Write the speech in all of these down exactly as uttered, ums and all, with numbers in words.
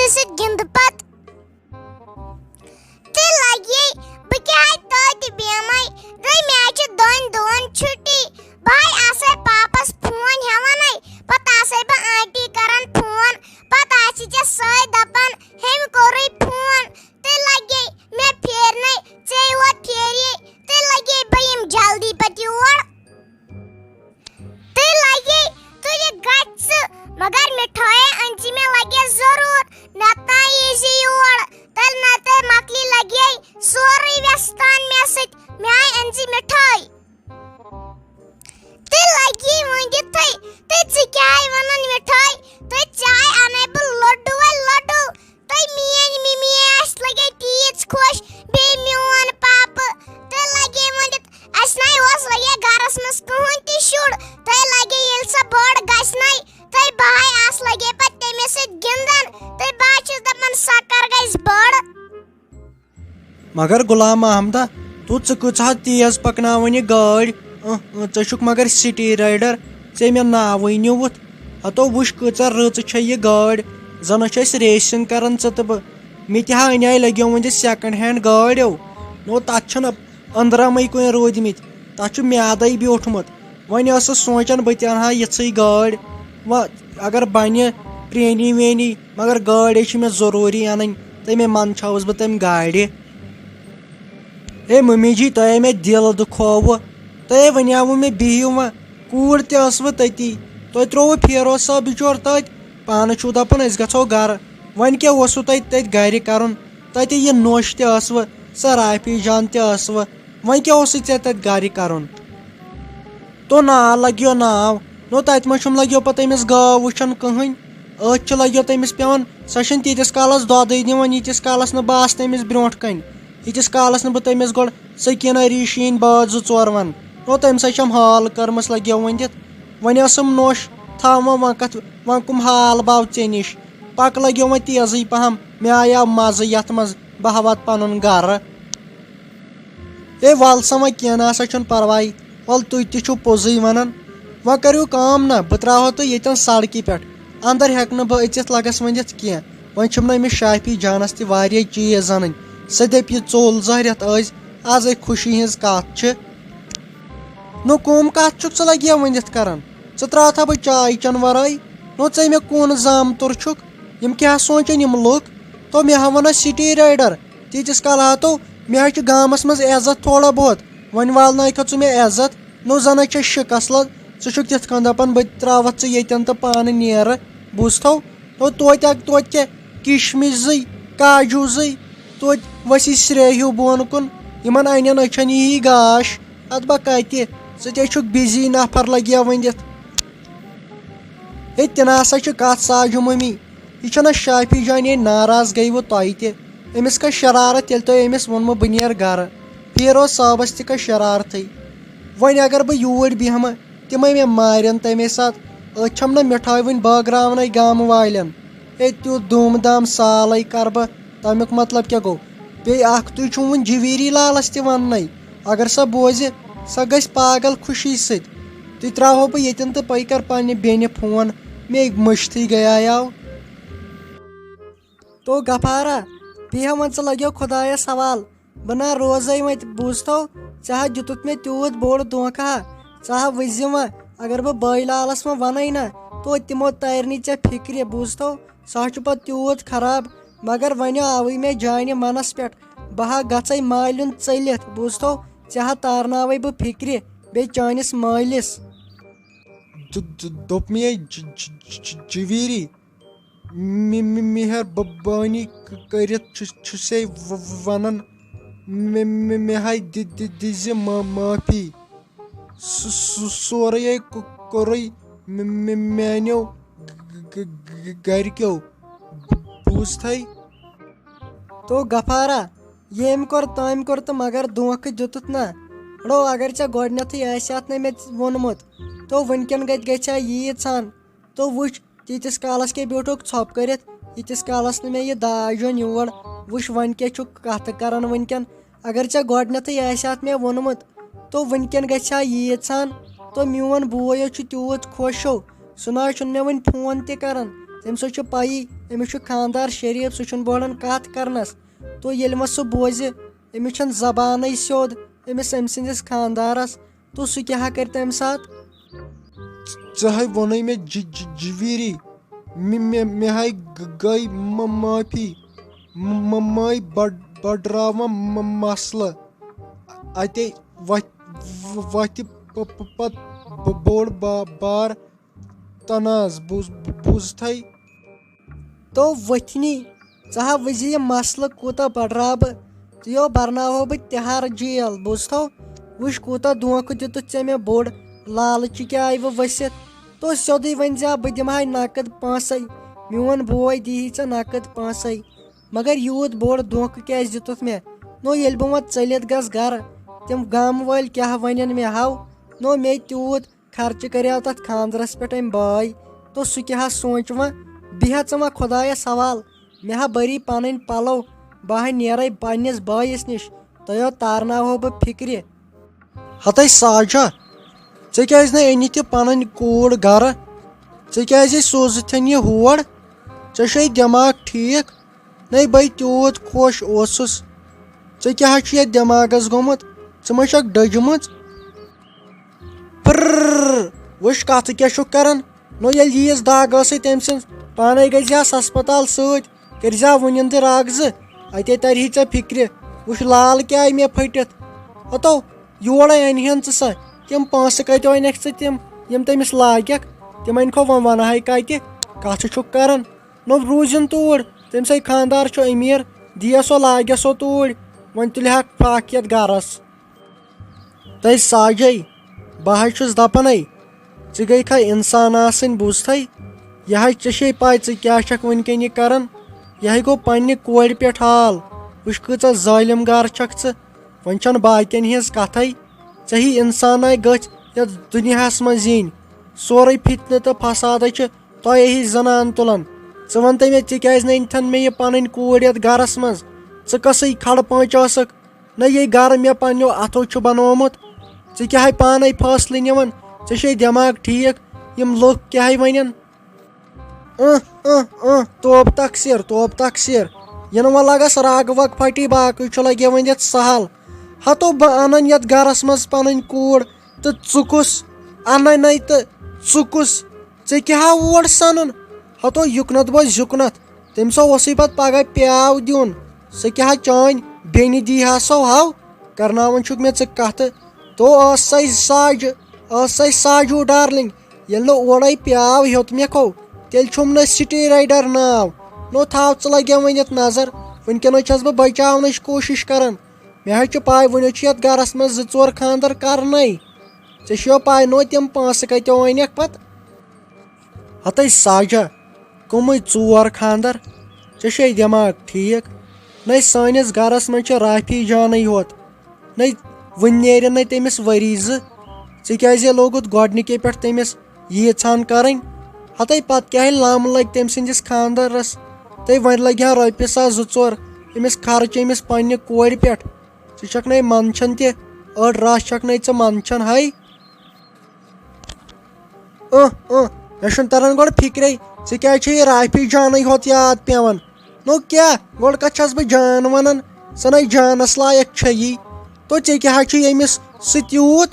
سۭتۍ گِنٛدٕ پتہٕ۔ تہٕ لگے بہٕ کیٛاہ توتہِ بیمے، دوٚپمَے مےٚ چھِ دۄن دۄہن چھُٹی، بہٕ آسے پاپس فون ہٮ۪وانَے، پتہٕ آسے بہٕ آنٹی کران فون، پتہٕ آسہِ ژےٚ سۄے دپان، "ہیٚمۍ کوٚرُے فون"، تہٕ لگے مےٚ پھیرنَے، ژے یوت پھیرے، تہٕ لگے بہٕ یِم جلدی پتہٕ یور۔ تہٕ لگے تُلہِ گژھِ، مگر مِٹھٲے أنۍ زِ مےٚ لگے ضروٗر، نتہٕ یی زِ یور، تیٚلہِ نتہٕ مۄکلی لگے سورُے وٮ۪ستان مےٚ سۭتۍ، مےٚ آے أنۍ زِ مِٹھٲے۔ تہٕ لگے ؤنِتھٕے، تہٕ ژٕ کیٛاہ آے ونان مِٹھٲے؟ تہٕ ژےٚ آے انے بہٕ لڈوٗ ہے لڈوٗ۔ تہٕ میٲنۍ مِمی آسہِ لگے تیٖژ خۄش، بیٚیہِ میون پاپہٕ۔ تہٕ لگے ؤنِتھ، اسہِ نَے اوس لگے گرس منٛز کٕہٕنۍ تہِ شُر۔ تہٕ لگے ییٚلہِ سۄ بٔڑ گژھِ نَے، تہٕ بہٕ ہاے آسہٕ لگے پتہٕ تٔمِس سۭتۍ گِنٛدان۔ تہٕ بہٕ ہاے چھَس دپان، سۄ کر گژھِ بٔڑ؟ مگر غلام محمدہ، تو ژٕ کۭژاہ تیز پکناوان یہِ گٲڑۍ؟ اہ، اہ، ژٕ چھُکھ مگر سٹی رایڈر، ژےٚ مےٚ ناوٕے نیوٗتھ۔ ہتو وٕچھ کۭژاہ رٕژ چھےٚ یہِ گٲڑۍ، زن چھِ أسۍ ریسنگ کران ژٕ تہٕ بہٕ۔ مےٚ تہِ ہا انے لگیو وۄنۍ سیکنڈ ہینڈ گٲڑیو۔ نو تتھ چھُنہٕ أنٛدرمٕے کُنہِ روٗدمٕتۍ، تتھ چھُ میادے بیوٗٹھمُت۔ وۄنۍ ٲسٕس سونٛچان بہٕ تہِ انہٕ ہا یِژھٕے گٲڑۍ، وۄنۍ اگر بنہِ پرٛینی وینی، مگر گٲڑۍ چھِ مےٚ ضروٗری انٕنۍ، تہٕ مےٚ منٛدچھاوُس بہٕ تمہِ گاڑِ۔ ہے ممی جی، تۄہہِ مےٚ دِل دُکھووُ، تۄہہِ ونیاوُ مےٚ بِہِو وۄنۍ، کوٗر تہِ ٲسوٕ تٔتی، تۄہہِ ترٛووُ فیروز صٲب بِچور تٔتۍ، پانہٕ چھُو دپان أسۍ گژھو گرٕ، وۄنۍ کیٛاہ اوسوٕ تۄہہِ تتہِ گرِ کرُن؟ تتہِ یہِ نوٚش تہِ ٲسوٕ، سۄ رافی جان تہِ ٲسوٕ، وۄنۍ کیٛاہ اوسُے ژےٚ تتہِ گرِ کرُن؟ تو ناو لگیو ناو، نو تتہِ ما چھُم لگیو پتہٕ أمِس گٲو وٕچھان کٕہٕنۍ، أتھۍ چھُ لگیو تٔمِس پٮ۪وان، سۄ چھنہٕ تیٖتِس کالس دۄدٕے دِوان، ییٖتِس کالس نہٕ بہٕ آسہٕ تٔمِس برونٛٹھ کنہِ، ییٖتِس کالس نہٕ بہٕ تٔمِس گۄڈٕ سکیٖنہ ریٖشیٖن بٲژ زٕ ژور ونہٕ۔ نو تٔمۍ سۭتۍ چھم حال کٔرمٕژ لگیو ؤنِتھ، وۄنۍ ٲسٕم نوٚش تھاوان، وۄنۍ کتھ، وۄنۍ کٕم حال باو ژےٚ نِش؟ پکھ لگیو وۄنۍ تیزٕے پہم، مےٚ آیاو مزٕ یتھ منٛز، بہٕ ہا واتہٕ پنُن گرٕ۔ ہے ول سا وۄنۍ کینٛہہ نہ سا چھُنہٕ پرواے، ول تُہۍ تہِ چھِو پوٚزٕے ونان۔ وۄنۍ کٔرِو کٲم نہ، بہٕ ترٛاوہو تُہۍ ییٚتٮ۪ن سڑکہِ پٮ۪ٹھ، اندر ہٮ۪کہٕ نہٕ بہٕ أژِتھ لگس ؤنِتھ کینٛہہ۔ وۄنۍ چھِم نہٕ أمِس شافی جانس تہِ واریاہ چیٖز انٕنۍ، سۄ دپہِ یہِ ژوٚل زہرٮ۪تھ ٲسۍ، ازے خوشی ہٕنٛز کتھ چھِ۔ نو کٲم کتھ چھُکھ ژٕ لگیا ؤنِتھ کران؟ ژٕ ترٛاوتھا بہٕ چاے چٮ۪نہٕ ورٲے؟ نو ژےٚ مےٚ کُن زامتُر چھُکھ؟ یِم کیٛاہ سونٛچن یِم لُکھ؟ تو مےٚ ہا وَنان سٹی رایڈر، تیٖتِس کال ہا تو مےٚ ہا چھُ گامس منٛز عزت تھوڑا بہت، وۄنۍ والنٲیکھا ژٕ مےٚ عزت؟ نو زنہ چھےٚ شِکس لد، ژٕ چھُکھ تِتھ کٔنۍ دپان بہٕ ترٛاوتھ ژٕ ییٚتٮ۪ن تہٕ پانہٕ نیرٕ، بوٗزتھو؟ تو توتہِ اکھ توتہِ کیٛاہ کشمش زٕے، کاجوٗ زٕے، توتہِ ؤسی سرے ہیوٗ بۄن کُن، یِمن انٮ۪ن أچھن یی گاش۔ ادٕ بہ کتہِ؟ ژٕ تے چھُکھ بِزی نفر لگیا ؤنِتھ۔ ہے تہِ نہ سا چھِ کتھ ساجہِ مٔمی، یہِ چھَنہ شافی جان، یے ناراض گٔیوٕ تۄہہِ تہِ۔ أمِس کھٔژ شرارت، ییٚلہِ تۄہہِ أمِس ووٚنمُت بہٕ نیرٕ گرٕ۔ فیروز صٲبس تہِ کھٔژ شرارتھٕے۔ وۄنۍ اگر بہٕ یوٗرۍ بیٚہمہٕ، تِمے مےٚ مارن تمے ساتہٕ۔ أتھۍ چھَم نہ مِٹھٲے وٕنہِ بٲگراونَے گامہٕ والٮ۪ن۔ ہے تیُتھ دُم دام سالے کرٕ بہٕ، تمیُک مطلب کیٛاہ گوٚو؟ بیٚیہِ اکھ تُہۍ چھِو وُنہِ جویری لالس تہِ وننَے، اگر سۄ بوزِ، سۄ گژھِ پاگل خوشی سۭتۍ۔ تُہۍ ترٛاوہو بہٕ ییٚتٮ۪ن تہٕ پَے کر پننہِ بیٚنہِ فون، مے مٔشتھٕے گٔیایاو۔ تو غفارا، بیٚہہ وۄنۍ ژٕ لگیو خۄدایس حوال، بہٕ نہ روزے وۄنۍ، بوٗزتھو؟ ژےٚ ہا دیُتُتھ مےٚ تیوٗت بوٚڑ دھوکہ ہا، ژٕ ہا وٕچھزِ وۄنۍ، اگر بہٕ بٲے لالس وۄنۍ ونَے نہ، تو تِمو ترِ نہٕ ژےٚ فکرِ، بوٗزتھو؟ سُہ ہا چھُ پتہٕ تیوٗت خراب، مگر وۄنۍ آوٕے مےٚ جانہِ منس پٮ۪ٹھ، بہٕ ہا گژھے مالہِ ہُنٛد ژٔلِتھ، بوٗزتھو؟ ژےٚ ہا تارناوے بہٕ فکرِ، بیٚیہِ چٲنِس مٲلِس۔ دُ-، دُ-، دوٚپ مےٚ ج-، ج-، ج-، جویری، مِ-، مِ-، مہربٲنی ک-، کٔرِتھ چھُ-، چھُسے و-، و-، ونان، مےٚ، مےٚ، مےٚ ہاے دِ-، دِ-، دِزِ ما-، معٲفی۔ سُہ، سُہ سورُے ہے کو-، کوٚرُے مےٚ، مےٚ، میانیو گ-، گ-، گ-، گرِکیو۔ بوٗزتھے؟ تو غفارا، ییٚمۍ کوٚر تٔمۍ کوٚر تہٕ مگر دھوکہٕ دیُتُتھ نہ۔ اڑو، اگر ژےٚ گۄڈٕنیتھٕے آسہِ ہا نہٕ مےٚ ووٚنمُت، تو وٕنکٮ۪ن گژھِ گژھِ ہا ییٖژ ہن۔ تو وٕچھ، تیٖتِس کالس کیٛاہ بیوٗٹھُکھ ژھۄپہٕ کٔرِتھ، ییٖتِس کالس نہٕ مےٚ یہِ داج اوٚن یور۔ وٕچھ، وۄنۍ کیٛاہ چھُکھ کتھٕ کران وٕنکٮ۪ن؟ اگر ژےٚ گۄڈٕنیتھٕے آسہِ ہا مےٚ ووٚنمُت، تو وٕنکٮ۪ن گژھِ ہا ییٖژ ہن۔ تو میون بوے حظ چھُ تیوٗت خۄش ہو، سُہ نہ حظ چھُنہٕ مےٚ وۄنۍ فون تہِ کران۔ تٔمِس چھُ پَیی، أمِس چھُ خانٛدار شریٖف، سُہ چھُنہٕ بوڑَن کَتھ کَرنَس۔ تو ییٚلہِ وۄنۍ سُہ بوزِ، أمِس چھَنہٕ زبانٕے سیوٚد أمِس أمۍ سٕنٛدِس خانٛدارَس۔ تو سُہ کیٛاہ کَرِ تَمہِ ساتہٕ؟ ژےٚ ہَے ووٚنُے مےٚ جِ-، جِ-، جِویٖری، مےٚ، مےٚ، مےٚ ہَے گ-، گٔے م-، معٲفی، م-، م-، مَے بَڑ-، بَڑراوان م-، مسلہٕ۔ اَتے وَتھ-، وَتھِ پ-، پ-، پَتہٕ ب-، بوٚڑ با-، بار تناز بوز-، بوزتھے۔ تو وتھنی، ژٕ ہا وٕچھ زِ یہِ مسلہٕ کوٗتاہ بڑراو بہٕ، تہٕ یو برناوہو بہٕ تِہار جیل، بوٗزتھو؟ وٕچھ کوٗتاہ دھوکہٕ دیُتُتھ ژےٚ مےٚ بوٚڑ، لالچہِ کیٛاہ آیہِ وۄنۍ ؤسِتھ؟ تو سیوٚدُے ؤنۍ زِ ہا، بہٕ دِمہٕ ہاے نقد پونٛسَے، میون بوے دیٖہی ژےٚ نقد پونٛسَے، مگر یوٗت بوٚڑ دھوکہٕ کیٛازِ دیُتُتھ مےٚ؟ نو ییٚلہِ بہٕ وۄنۍ ژٔلِتھ گژھٕ گرٕ، تِم گامہٕ وٲلۍ کیٛاہ وَنن مےٚ؟ ہاو، نو مےٚ تیوٗت خرچہٕ کریو تتھ خاندرس پٮ۪ٹھ أمۍ بٲے، تو سُہ کیٛاہ ہا سونٛچہِ وۄنۍ؟ بیہہ ژٕ وۄنۍ خۄدایس حوال، مےٚ ہا بٔری پنٕنۍ پلو، بہٕ ہا نیرے پننِس بٲیِس نِش، تۄہہِ ہو تارناوہو بہٕ فکرِ۔ ہتے ساجا، ژےٚ کیٛازِ نہٕ أنِتھ یہِ پنٕنۍ کوٗر گرٕ؟ ژےٚ کیٛازِ سوٗزٕتھن یہِ ہور؟ ژےٚ چھے دٮ۪ماغ ٹھیٖک؟ نے بے تیوٗت خۄش اوسُس۔ ژےٚ کیٛاہ چھُ یتھ دٮ۪ماغس گوٚمُت؟ ژٕ ما چھکھ ڈٔجمٕژ؟ پرر! وٕچھ کتھٕ کیٛاہ چھُکھ کران؟ نو ییٚلہِ ییٖژ دگ ٲسٕے تٔمۍ سٕنٛز، پانے گٔژھۍ زِہاس ہسپتال سۭتۍ، کٔرۍ زِہا وُنِن تہِ راکھ زٕ، اتے ترِ ہے ژےٚ فکرِ۔ وٕچھ لال کیٛاہ آیہِ مےٚ پھٔٹِتھ۔ ہتو، یورے انہِ ہن ژٕ سۄ، تِم پونٛسہٕ کتہِ انکھ ژٕ تِم، یِم تٔمِس لاگکھ؟ تِم انکھو وۄنۍ ونہٕ ہاے کتہِ، کتھٕ چھُکھ کران۔ نو روٗزِن توٗرۍ، تٔمۍ سٕے خانٛدار چھُ أمیٖر، دِیَس سو لاگٮ۪س سو توٗرۍ، وۄنۍ تُلہِ ہاکھ فاکھ یَتھ گَرَس۔ تَے ساجے، بہٕ حظ چھُس دَپَنَے، ژٕ گٔے کھا اِنسان آسٕنۍ بوٗزتھَے؟ یہِ حظ ژےٚ چھے پَے ژٕ کیٛاہ چھَکھ وٕنۍکٮ۪ن یہِ کَران؟ یہِ ہے گوٚو پنٛنہِ کورِ پٮ۪ٹھ حال، وٕچھ کۭژاہ ظٲلِم گار چھَکھ ژٕ۔ وۄنۍ چھَنہٕ باقیَن ہِنٛز کَتھَے، ژےٚ ہی اِنسانَے گٔژھ یَتھ دُنیاہَس منٛز یِنۍ۔ سورُے فِتنہٕ تہٕ فسادَے چھُ تۄہہِ ہی زنان تُلان۔ ژٕ وَن تہٕ مےٚ، ژےٚ کیٛازِ نہٕ أنۍتھَن مےٚ یہِ پَنٕنۍ کوٗر یَتھ گَرَس منٛز؟ ژٕ کَسٕے کھڑٕ پٲنٛچ ٲسٕکھ؟ نہ، یہِ گَرٕ مےٚ پنٛنیو اَتھو چھُ بنوومُت۔ ژٕ کیٛاہ ہے پانَے فٲصلہٕ نِوان؟ ژےٚ چھے دٮ۪ماغ ٹھیٖک؟ یِم لُکھ کیٛاہ ہے وَنَن؟ اۭں، اۭں، اۭں، توبہٕ تقصیر، توبہٕ تقصیر۔ یِنہٕ وۄنۍ لَگَس راگہٕ وَگ پھٹی، باقٕے چھُ لَگہِ وۄنۍ یَتھ سہل۔ ہَتو بہٕ اَنَن یَتھ گَرَس منٛز پَنٕنۍ کوٗر تہٕ ژٕ کُس اَنَے نَے تہٕ ژٕ کُس؟ ژےٚ کیٛاہ ہا اوڑ سَنُن؟ ہَتو یُکنَتھ بوز یُکنَتھ۔ تٔمِس ہا اوسُے پَتہٕ پَگاہ پیٛاو دیُن۔ سُہ کیٛاہ ہا چٲنۍ بیٚنہِ دی ہا سو ہاو؟ کَرناوان چھُکھ مےٚ ژٕ کَتھٕ۔ تو ٲس سَے ساجہِ، ٲس سَے ساجوٗ ڈارلِنٛگ۔ ییٚلہِ نہٕ اورَے پیٛاو ہیوٚت مےٚ کھو، تیٚلہِ چھُم نہٕ سِٹی رایڈَر ناو۔ نو تھاو ژٕ لَگے وۄنۍ یَتھ نظر۔ وٕنۍکٮ۪نَس چھَس بہٕ بَچاونٕچ کوٗشِش کَران۔ مےٚ حظ چھُ پَے، وٕنہِ چھُ یَتھ گَرَس منٛز زٕ ژور خانٛدَر کَرنَے۔ ژےٚ چھُیا پَے نو تِم پونٛسہٕ کَتیو أنِکھ پَتہٕ؟ ہَتَے ساجا، کٕمٕے ژور خانٛدَر؟ ژےٚ چھے دٮ۪ماغ ٹھیٖک؟ نَے سٲنِس گَرَس منٛز چھِ رافی جانٕے یوت۔ نَے وٕنہِ نیرِ نَے تٔمِس ؤری زٕ۔ ژےٚ کیٛازِ لوگُتھ گۄڈٕنِکے پٮ۪ٹھ تٔمِس ییٖژ ہَن کَرٕنۍ؟ ہَتَے پَتہٕ کیٛاہ لَم لَگہِ تٔمۍ سٕنٛدِس خانٛدَرَس؟ تَے وۄنۍ لَگہِ ہا رۄپیہِ ساس زٕ ژور أمِس خرچہِ أمِس پنٛنہِ کورِ پٮ۪ٹھ۔ ژٕ چھَکھ نَے منٛدچھان تہِ، أڑ رَژھ چھَکھ نَے ژٕ منٛدچھان ہَے۔ اۭں، اۭں، مےٚ چھُنہٕ تَران گۄڈٕ فِکرے، ژےٚ کیٛازِ چھےٚ یہِ رافی جانٕے ہوت یاد پٮ۪وان؟ نو کیٛاہ، گۄڈٕ کَتھ چھَس بہٕ جان وَنان؟ سۄ نَے جانَس لایق چھےٚ یی۔ تو ژےٚ کیٛاہ حظ چھُے أمِس سۭتۍ یوٗت؟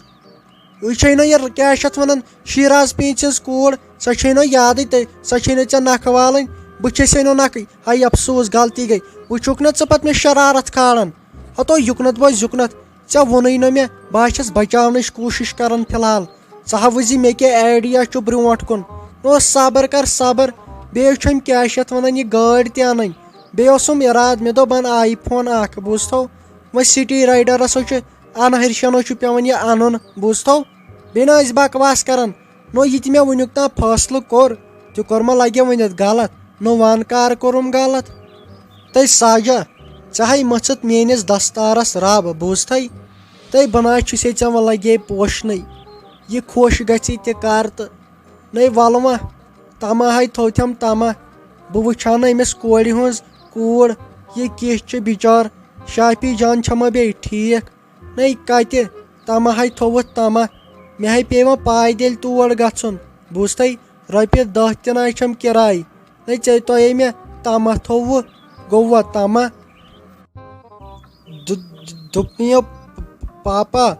یہِ چھے نہ یہِ کیٛاہ چھِ اَتھ وَنان، شیراز پیٖنتۍ سٕنٛز کوٗر، سۄ چھے نہ یادٕے تہٕ سۄ چھے نہٕ ژےٚ نَکھٕ والٕنۍ۔ بہٕ چھسے نہٕ نَکھٕے۔ ہاے افسوٗس، غلطی گٔے۔ وٕچھُکھ نہ ژٕ پَتہٕ مےٚ شرارت کھالان۔ ہَتو یُکنَتھ بوز یُکنَتھ۔ ژےٚ ووٚنُے نہ مےٚ، بہٕ ہا چھَس بچاونٕچ کوٗشِش کران فی الحال۔ ژٕ ہا وٕچھ زِ مےٚ کیٛاہ idea چھُ برٛونٛٹھ کُن۔ نہ صبر کر صبر۔ بیٚیہِ چھُم کیٛاہ چھِ اَتھ وَنان یہِ گٲڑۍ تہِ اَنٕنۍ۔ بیٚیہِ اوسُم اِرادٕ مےٚ دوٚپ بہٕ اَنہٕ آی فون اَکھ، بوٗزتھو؟ وۄنۍ سِٹی رایڈَرَس ہو چھُ اَنہٕ ہرشَن ہو چھُ پٮ۪وان یہِ اَنُن، بوٗزتھو؟ بیٚیہِ نہ ٲسۍ بکواس کران۔ نو یہِ تہِ مےٚ وٕنیُک تام فٲصلہٕ کوٚر، تہِ کوٚر ما لگہِ ؤنِتھ غلط؟ نو وَن کر کوٚرُم غلط؟ تَے ساجا، ژےٚ ہَے مٔژھٕتھ میٲنِس دستارس رب، بوٗزتھَے؟ تَے بہٕ نہ حظ چھُسے ژےٚ وۄنۍ لگے پوشنٕے۔ یہِ خۄش گژھی تہِ کر تہٕ۔ نَے وَلہٕ وۄنۍ، تما ہَے تھوٚو تھٮ۪م تما۔ بہٕ وٕچھِ ہا نہٕ أمِس کورِ ہٕنٛز کوٗر، یہِ کِژھ چھِ بِچار۔ شافی جان چھما بیٚیہِ ٹھیٖک؟ نَے کَتہِ، تما ہَے تھوٚوُتھ تما۔ مےٚ ہَے پیٚیہِ وۄنۍ پایدٔلۍ تور گژھُن۔ بوٗزتھَے، رۄپیہِ دَہ تہِ نہ حظ چھَم کِراے۔ نَے ژےٚ تۄہے مےٚ تَمَتھ تھوٚوُ، گوٚوا تَمَتھ؟ دُ-، دُ-، دوٚپمَیو پ-، پاپا،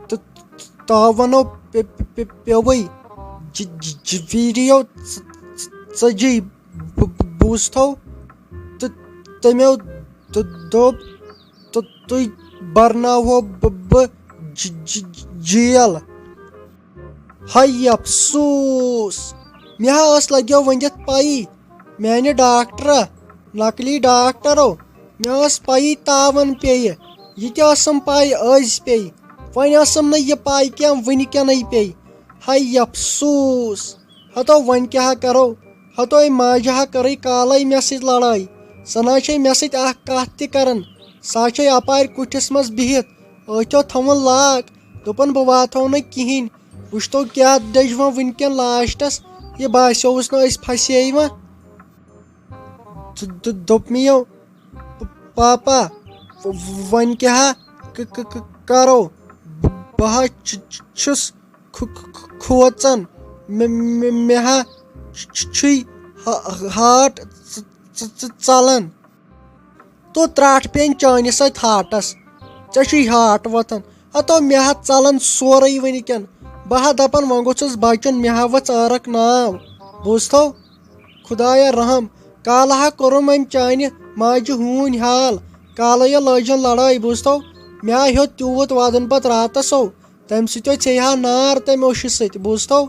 تہٕ تاوَنو پے-، پے-، پے-، پیوٚوُے۔ جِ-، جِ-، جِویٖریو ژ-، ژ-، ژَجی ب-، ب-، بوٗزتھو۔ تہٕ تٔمِو دُ-، دوٚپ، تہٕ تُہۍ برناوہو بہٕ، بہٕ ج-، ج-، جیل۔ ہاے افسوس! مےٚ ہا ٲس لگیو ؤنِتھ پَیی، میانہِ ڈاکٹرا، نقلی ڈاکٹرو، مےٚ ٲس پَیی تاوَن پیٚیہِ۔ یہِ تہِ ٲسٕم پَے أزۍ پیٚیہِ۔ وۄنۍ ٲسٕم نہٕ یہِ پَے کینٛہہ، وٕنہِ کٮ۪نَے پیٚیہِ۔ ہاے افسوس! ہتو وۄنۍ کیٛاہ ہا کرو؟ ہتو أمۍ ماجہِ ہا کٔرٕے کالے مےٚ سۭتۍ لڑٲے۔ سۄ نہ چھے مےٚ سۭتۍ اکھ کتھ تہِ کران۔ سۄ چھے اپارِ کُٹھِس منٛز بِہِتھ، أتھیو تھوُن لاک۔ دوٚپُن، بہٕ واتہو نہٕ کِہینۍ۔ وٕچھتو کیٛاہ دٔج وۄنۍ وٕنکٮ۪ن لاسٹس۔ یہِ باسیووُس نہٕ أسۍ پھسے وۄنۍ۔ تہٕ، تہٕ دوٚپ مےٚ، "پاپا، و-، و-، وۄنۍ کیٛاہ ہا ک-، ک-، ک-، کرو؟ بہٕ ہا چ-، چ-، چھُس کھ-، کھ-، کھ-، کھوژان۔ مےٚ، مےٚ، مےٚ ہا چ-، چ-، چھُے ہا-، ہارٹ ژ-، ژ-، ژ-، ژلان۔ تو ترٛٹھ پیٚن چانہِ سۭتۍ ہارٹس۔ ژےٚ چھُے ہارٹ وۄتھان۔ ہتو مےٚ ہا ژلان سورُے وٕنکٮ۪ن۔ بہٕ ہا دپان وۄنۍ گوٚژھُس بچُن، مےٚ ہا ؤژھ عٲرق ناو۔ بوٗزتھو؟ خدایا رحم، کالہٕ ہا کوٚرُم أمۍ چانہِ ماجہِ ہوٗنۍ حال۔ کالہٕ یہِ لٲجِن لڑٲے، بوٗزتھو؟ مےٚ ہا ہیوٚت تیوٗت ودُن پتہٕ راتس سو۔ تمہِ سۭتۍ ژھیٚیہِ ہا نار تمہِ اوشہِ سۭتۍ، بوٗزتھو؟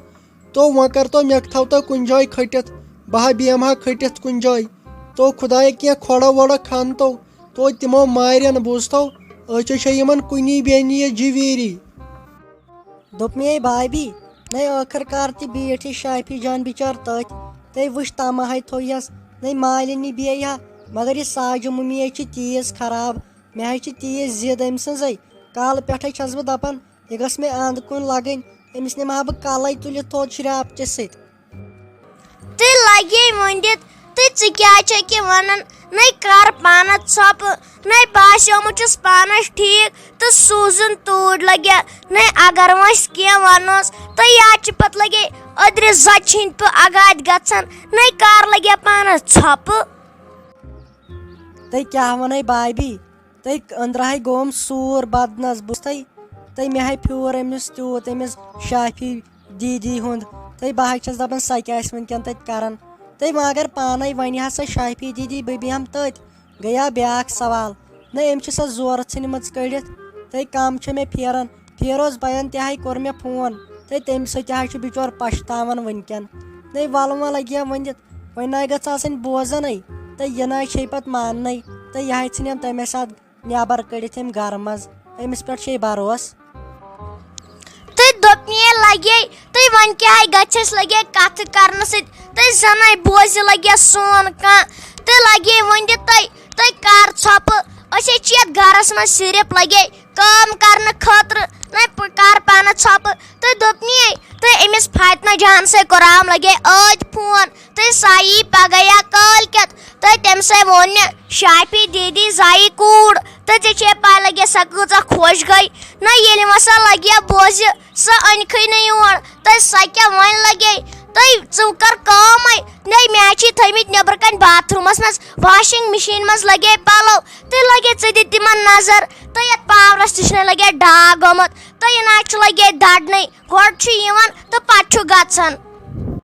تو وۄنۍ کر تو مےٚ تھاو تو کُنہِ جایہِ کھٔٹِتھ، بہٕ ہا بیٚہمہٕ ہا کھٔٹِتھ کُنہِ جایہِ۔ تو خدایا کینٛہہ کھۄڑا وۄڑا کھن تو، تو تِمو مارن، بوٗزتھو؟ أچھے چھے یِمن کُنی بیٚنہِ یہِ جِویٖری۔ دوٚپمَے بھابھی، نَے ٲخٕر کار تہِ بیٖٹھ یہِ شافی جان بِچار تٔتھۍ۔ تٔمۍ وٕچھ تَمہٕ ہَے تھوٚو یَس، نَے مالِنی بیٚیہِ ہا۔ مگر یہِ ساجہِ مُمی حظ چھِ تیٖژ خراب، مےٚ حظ چھِ تیٖژ ضِد أمۍ سٕنٛزٕے۔ کالہٕ پٮ۪ٹھَے چھَس بہٕ دَپان، یہِ گٔژھ مےٚ اَنٛد کُن لَگٕنۍ، أمِس نِمہٕ ہا بہٕ کَلَے تُلِتھ تھوٚد شرٛاپچہِ سۭتۍ۔ تہٕ لگے وۄنۍ دِتھ، تہٕ ژٕ کیٛاہ چھکھ یہِ ونان؟ نَے کر پانس ژھۄپہٕ، نَے باسیومُت چھُس پانس ٹھیٖک، تہٕ سوٗزُن توٗرۍ لگیا، نَے اگر وۄنۍ کینٛہہ ونوس، تہٕ یا چھِ پتہٕ لگے أدرِ زۄچہِ ہٕنٛدۍ پٲٹھۍ اگادِ گژھان، نَے کر لگیا پانس ژھۄپہٕ۔ تہٕ کیٛاہ ونے بابی؟ تہٕ أنٛدرٕ ہَے گوٚوُم سوٗر بدنس، بوٗزتھٕے؟ تہٕ مےٚ ہَے پھیوٗر أمِس تیوٗت، أمِس شافی دیٖدی ہُنٛد۔ تہٕ بہٕ ہَے چھَس دَپان، سۄ کیٛاہ آسہِ وٕنکٮ۪ن تَتہِ کَران؟ تہٕ وۄنۍ اگر پانَے وَنہِ ہا سۄ شافی دیٖدی، بہٕ بیٚہمہٕ تٔتھۍ، گٔیا بیٛاکھ سوال۔ نہ، أمۍ چھِ سۄ زورٕ ژھٕنمٕژ کٔڑِتھ۔ تہٕ کَم چھِ مےٚ پھیران، پھیروز بَیَن تہِ ہَے کوٚر مےٚ فون۔ تہٕ تٔمۍ سۭتۍ تہِ ہَے چھُ بِچور پَشتاوان وٕنکٮ۪ن۔ نہ، وَلہٕ وۄنۍ لَگہِ ہا ؤنِتھ، وۄنۍ نَے گٔژھ آسٕنۍ بوزَنَے۔ تہٕ یہِ نَے چھے پَتہٕ ماننَے۔ تہٕ یہِ ہَے ژھٕنٮ۪م تَمے ساتہٕ نٮ۪بر کٔڑِتھ أمۍ گرٕ منٛز، أمِس پٮ۪ٹھ چھے بروس۔ تہٕ دوٚپمے لگے، تہٕ وۄنۍ کیٛاہ گژھٮ۪س لگے کتھٕ کرنہٕ سۭتۍ، تہٕ زنٕے بوزِ لگے سون کانٛہہ، تہٕ لگے ؤنِتھ تہٕ، تہٕ کر ژھۄپہٕ، أسۍ ہے چھِ یتھ گرس منٛز صرف لگے کٲم کرنہٕ خٲطرٕ، نہ پ-، کر پانہٕ ژھۄپہٕ۔ تہٕ دوٚپمے، تہٕ أمِس فاطمہ جان سۭتۍ کوٚرام لگے ٲدۍ فون، تہٕ سۄ یی پگاہ یا کٲلۍ کٮ۪تھ۔ تہٕ تٔمۍ سٕے ووٚن مےٚ، شافی دیٖدی زایہِ کوٗر، تہٕ ژےٚ چھے پَے لَگہِ سۄ کۭژاہ خۄش گٔے۔ نہ ییٚلہِ وۄنۍ سۄ لَگہِ بوزِ، سۄ أنۍ کھٕے نہٕ یور، تہٕ سۄ کیٛاہ وۄنۍ لَگے؟ تہٕ ژٕ کر کٲمٕے، نَے مےٚ چھِ تھٲیمٕتۍ نیٚبرٕ کَنۍ باتھ روٗمَس منٛز واشنگ مِشیٖن منٛز لَگے پَلو، تہٕ لَگے ژٕ دِ تِمَن نظر، تہٕ یَتھ پاورَس تہِ چھُنَے لَگے ڈاکھ گوٚمُت، تہٕ یہِ نہ چھُ لَگے دَڑنٕے، گۄڈٕ چھُ یِوان تہٕ پَتہٕ چھُ گژھان۔